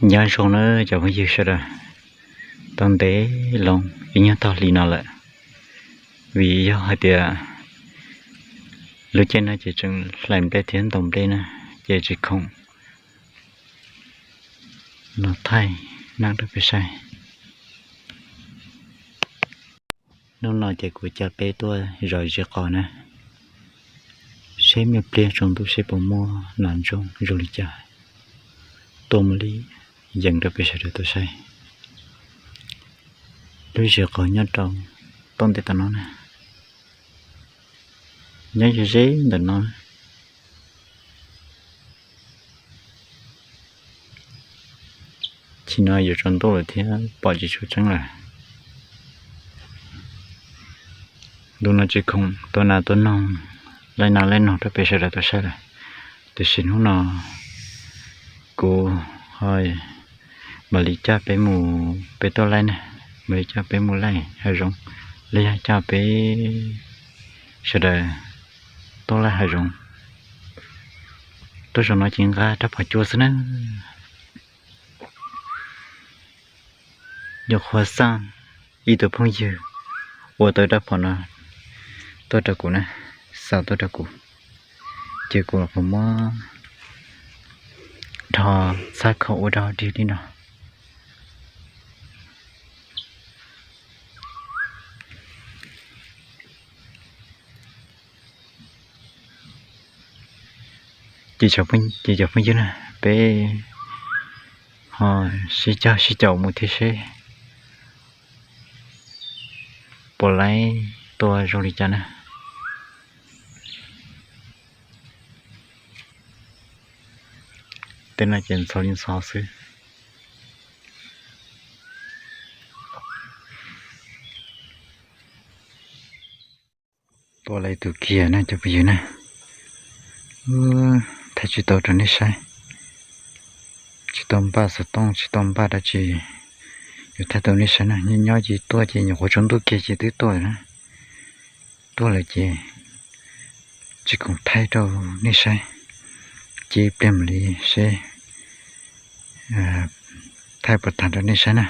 Nyob zoo na cov phooj ywg sawv daws, tau ntev loo ib nyuag tog hli no lawm, vim yog hais tias lub caij no ces tseem hlais nplej thiab ntaus nplej na, ces tsis khoom los thaij neeb rau peb saib. Hnub no ces kuv coj peb tuaj zov zes qos na, seb me pliag tsaus ntuj seb puas muaj nas ntsoog zoo li cas, tuaj mus li yees rau peb sawv daws tau saib. Lub zes qos nyob rau toj ntej tom no na, nyob ze ze ntawm no. Tsis no yuav tsaus ntuj lawm thiab pom tsis tshua tseeb lawm. Ntu no tsis khoom tua nas tua noog, laij nas laij noog rau peb sawv daws tau saib lawm, tiam sis hnub no kuv ho mam li coj peb mus, peb tuaj laij na, mam li coj peb mus laij hav zoov, los yog coj peb sawv daws tuaj laij hav zoov. Tuaj zaum no ces nqa rab phom cua xwb na. Nyuam qhuav xaj ib tug phooj ywg ua tau rab phom no tuaj rau kuv na, xa tuaj rau kuv, ces kuv los kuv muab rho txhab kho ua rau dig li no. Ces cov phooj ywg na, peb ho sib cog sib caum mus thiab seb puas laib tua zoo li cas na. Tej no ces ntxhov li ntxhov xwb. Tua laij tus kiag na cov phooj ywg na. Thaij tsis tau rau nej saib, tsis tau npaj xov tooj, tsis tau npaj dab tsi, yuav thaij tau nej saib na. Nyob nyob ces tuaj ces nyuam qhuav tsaus ntuj kiag ces twb tuaj lawm na. Tuaj lawm ces tsis khoom thaij rau nej saib, ces ib pliag mam li seb thaij puas tag rau nej saib na.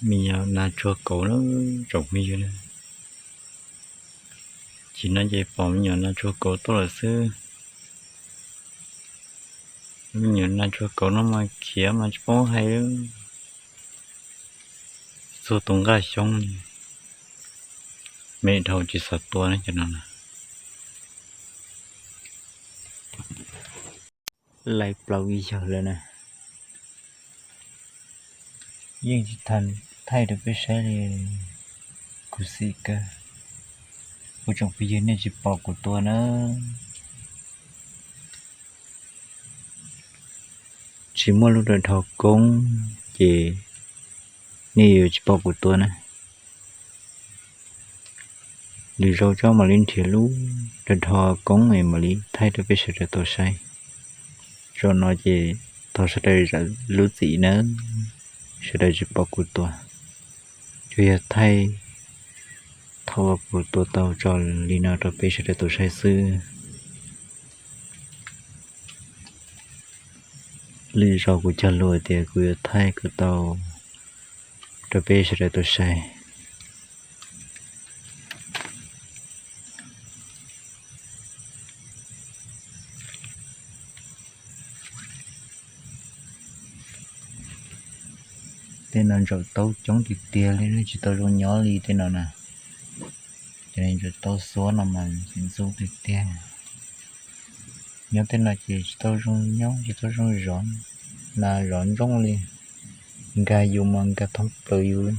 Me nyuam nas tsuag kauv na, tsoom phooj ywg na. Ces no ces pom me nyuam nas tsuag kauv tuaj lawm xwb. Me nyuam nas tsuag kauv no mas khiav mas tsis paub hais, txog tus nqaj xyoob li, me dhau tsis xav tua na cov no na. Laij plaub ib zaug lawm na, yeej tsis tau thaij rau peb saib li. Khuv xim kawg, ua tsoom phooj ywg nej tsis pom kuv tua na. Tsis muaj lub daim dhos koob ces nej yuav tsis pom kuv tua na. Lwm zaus tsob mam li nrhiav lub daim dhos koob es mam li thaij rau peb sawv daws tau saib. Zaum no ces thov sawv daws zam lub txim nawb, sawv daws tsis pom kuv tua. Tsuas yog thaij thaum uas kuv tua tau tso li no rau peb sawv daws tau saib xwb. Lwm zaus kuv cog lus tias kuv yuav thaij kom tau rau peb sawv daws tau saib. Tej no ntsaum taub coob tiag tiag li, tsis tau zoo nyob li tej no na. Cov ntsaum taub xuab no mas ntxim ntxub tiag tiag. Nyob tej no ces tsis tau zoo nyob, tsis tau zoo zov, nas zov ntsooj li, nkag yus mas nkag thoob plaws yus li.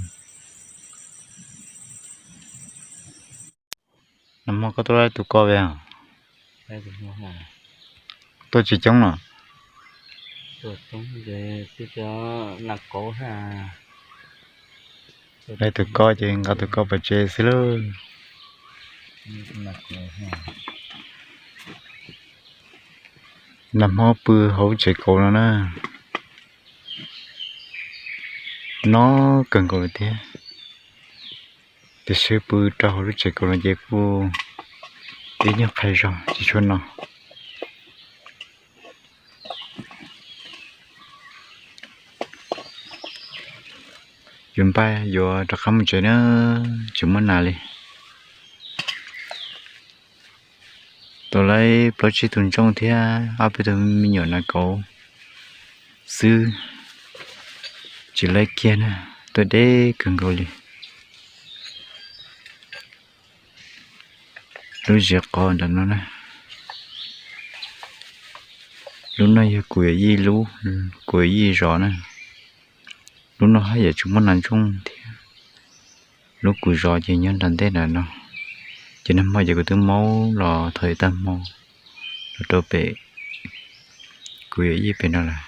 Nag hmo koj tuaj laij tus ko ve? Tuaj tsis coob los? Nas kauv, Laij tus kob ces nqa tus kob pov tseg xwb lauj. Nag hmo pw hauv tsev kauv no na, no kawg nkaus li thiab. Tiam sis pw rau hauv lub tsev kauv no ces kuj ib nyuag qhai zog tsis tshua no. Yuav npaj yuav rov qab mus tsev na, tsis muaj nas li. Tau lawv plaub tsib tug ntsooj thiab ob peb tug me nyuam nas kauv xwb, tsis lawv kiag na, tuaj deb kawg nkaus li. Lub zes qos nram no na, lub no yog kuv yawm yij lub, kuv yawm yij zos na. Lub no haj yam tsis muaj nas ntsooj thiab. Lub kuv zos ces nyob nram ntej nram no, ces nag hmo ces kuv twb maub los thaum tag hmo los rau pem kuv yawm yij pem no lawm.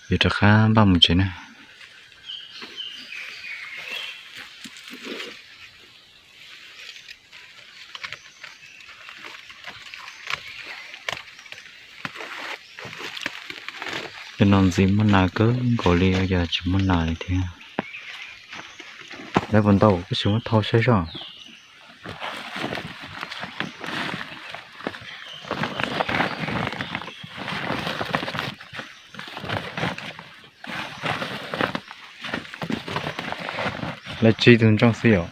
Yuav rov qab npaj mus tsev na. Cov no ntxim muaj nas kawg nkaus li, yog tsis muaj nas li thiab. Lawv puas ntau kuj tsis muab thau saib zoj. Lawv tsib tug ntsooj xwb yom.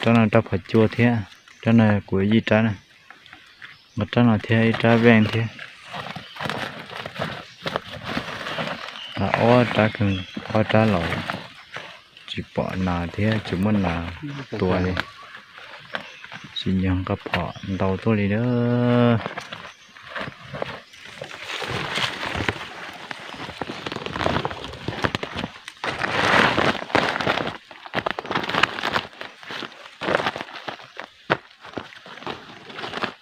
Rab no rab phom cua thiab, rab no kuv yij rab na, nqa rab no thiab ib rab veej thiab. Ob rab, ob rab los tsis pom nas thiab tsis muaj nas tua li, tsis nyob nqa phom ntau tuaj li na.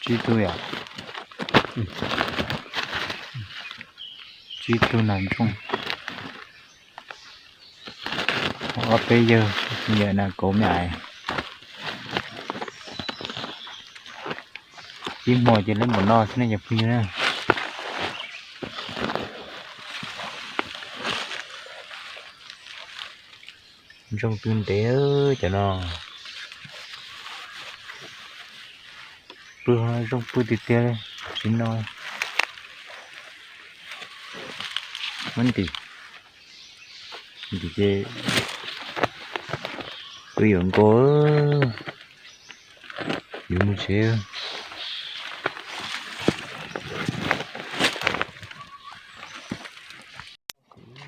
Tsib tug yom, tsib tug nas ntsooj. Ob peb yawg yawm nas kauv me ais. Ib hmo ces lawv npaum no xwb ne cov phooj ywg na. Ntsooj twb ntev cov no. Pw zoo pw tiag tiag li, tsis no. Muab ntim, ntim ces pw yuav nkaus. Yuav mus tsev.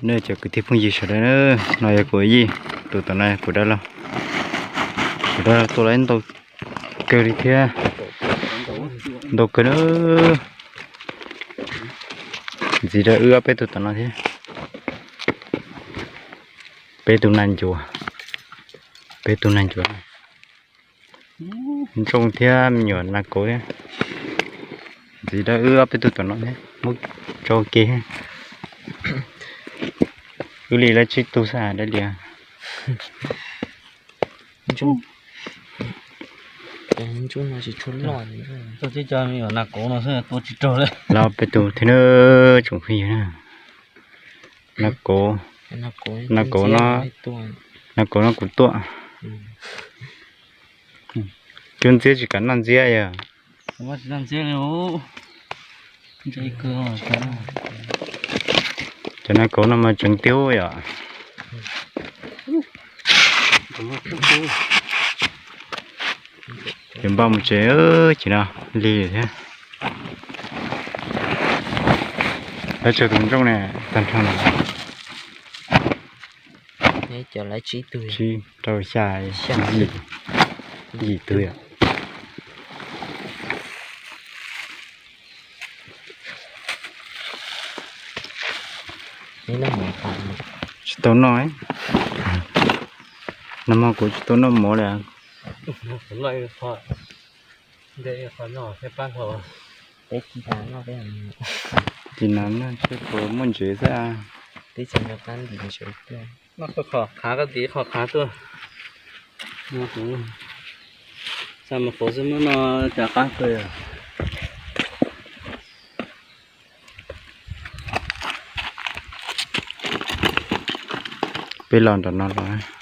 Nej cov kwv tij phooj ywg sawv daws, no yog kuv yij, tus tom no kuv dab laug. Kuv dab laug tua lawm ntau kawg li thiab, ntau kawg na. Ntxiv rau wb ob peb tug tom no thiab. Peb tug nas ncuav, peb tug nas ncuav. Ntsooj thiab me nyuam nas kauv thiab. Ntxiv rau wb ob peb tug tom no thiab, muab tso ke. Wb li lawv tsib tug xwb dab li. Ntsooj no tsis tshua loj. Tua tib co me nyuam nas kauv no xwb tua tsis raug li. Los peb tus thiab na, tsoom phooj ywg na. Nas kauv, nas kauv no, nas kauv no kuv tuaj. Cov ntxiab tsis kam noj ntxiab yog. Cov nas kauv no mas tseem tiag yom. Ces npaj mus tsev ces no lig thiab. Lawv tsawg tus ntsooj ne, tag nrho no. Tsib, rau, xya, yim tug yom. Tsis tau noj, nag hmo kuv tsis tau noj mov li. Qhov no thiaj pab hlo. Tis nas no tsis puas muaj ntsev xwb. Noj qhov qhav koj tis qhov qhav tuaj. Xa mus qhuav xwb muab noj cas qab kawg. Peb los nram no los.